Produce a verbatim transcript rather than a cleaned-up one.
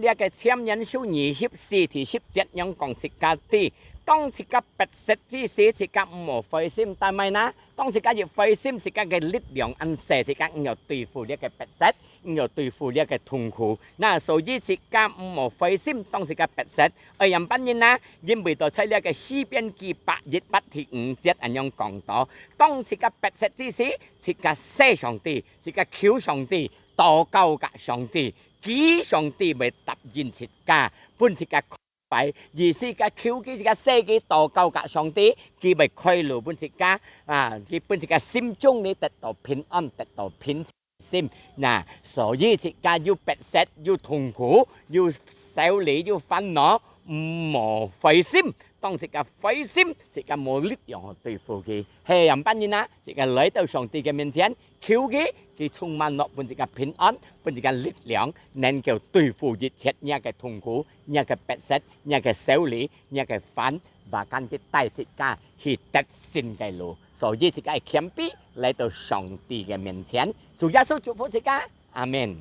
這个箴言書二十四第十節仰講自家知，當自家迫切之時，自家毋好灰心，但係呢，當自家一灰心，自家个力量恁細，自家毋曉對付這个迫切，毋曉對付這个痛苦。那所以自家毋好灰心，當自家迫切。愛仰般形呢？因為到在這个詩篇一百一八第五節恁樣講到，當自家迫切之時，自家謝上帝，自家求上帝，禱告甲上帝，佢上帝會答應自家，分自家開懷，意思个求佢，自家謝佢，禱告甲上帝，佢會開路分自家，啊，佢分自家心中呢得到平安，得到平心。那所以自家有迫切，有痛苦，有愁慮，有煩惱，毋好灰心。當自家灰心，自家無力量去對付佢。係仰般形啊？自家來到上帝个面前，求佢，佢充滿落分自家平安，分自家力量，能夠對付一切若个痛苦、若个迫切、若个愁慮、若个煩，bahkan佢帶自家去得勝个路。所以自家愛謙卑來到上帝个面前。主耶穌祝福自家，阿門。